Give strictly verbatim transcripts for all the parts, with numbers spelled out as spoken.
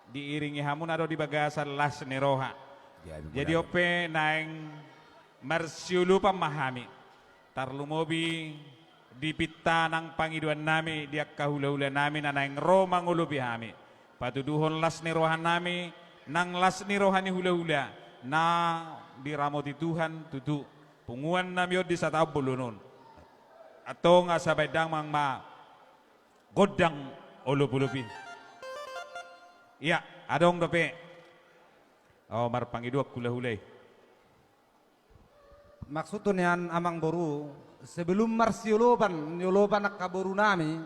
Diiringi hamuna do di bagasan las ni roha. Jadi on pe naeng marsiolopan ma hami. Tarlumobi di pinta nang pangidoannami di angka hulahulanami na naeng ro mangolopi hami. Patuduhon las ni rohanami nang las ni roha ni hulahula na diramoti Tuhan tutu punguannami on di sataon bolon on. Antong asa baen damang ma gondang olopolop i. Ia, adong dope. O, marpangidoan hulahula i. Maksudhu nian amangboru, sebelum marsiolopan, niolopan angka borunami,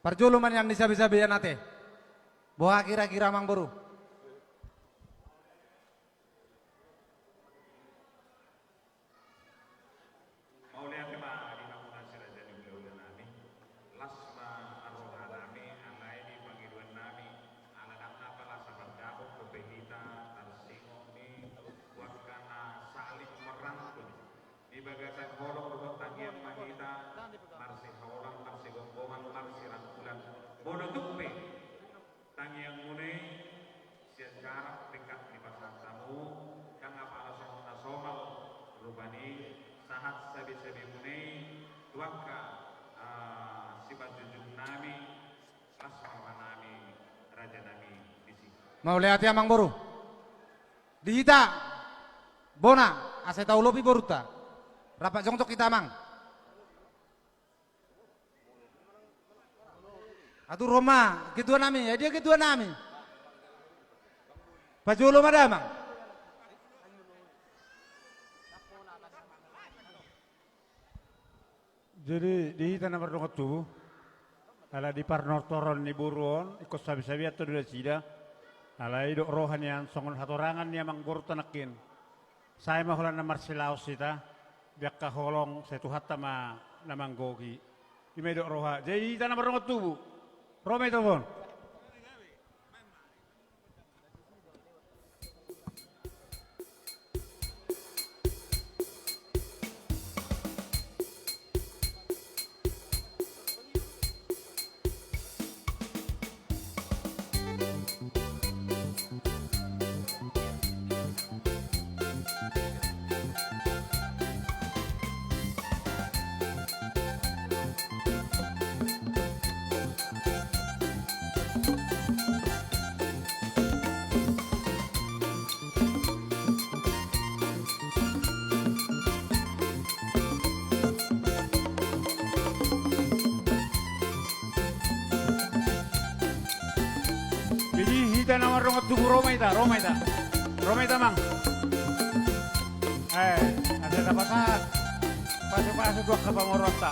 parjolo ma nian ni sabesabean ate. Boha kira-kira amangboru? Mauliate ma di hamuna si raja ni hulahulanami. Las ma rohanami, alai di pangidoannami, ala ndang na pala sapardapot dope hita tarsingot ni tu angka na saling merangkul. Di bagasan holong dohot tangiang ma hita marsihaholongan, marsigomgoman, marsirangkulan. Molo tung pe tangiangmuna i sian jarak dekat dipasahat hamu, ndang apala songon na somal rupani, sahat sabesabemuna i tu angka, ah, simanjujungnami, las ma rohanami, rajanami disi. Mauliate amangboru. Di hita, bona, asa taolopi borunta. Rap jongjong hita amang. Atur ro ma ketuanami, ia dia ketuanami? Pajolo ma damang. Jadi di hita na mardongan tubu, ala di parnortoron ni boru on, ingkon sabesabean do nasida, alai didok roha nian songon hatorangan ni amangborunta nangkin. Sai ma holan na marsilaos hita, di angka holong sai Tuhanta ma na manggohi. I ma didok roha. Jadi hita na mardongan tubu, ro ma hita tuson. Jadi hita na mardongan tubu, ro ma hita, ro ma hita. Ro ma hita amang. Eh, asa dapat pasupasu tu angka pamoruonta.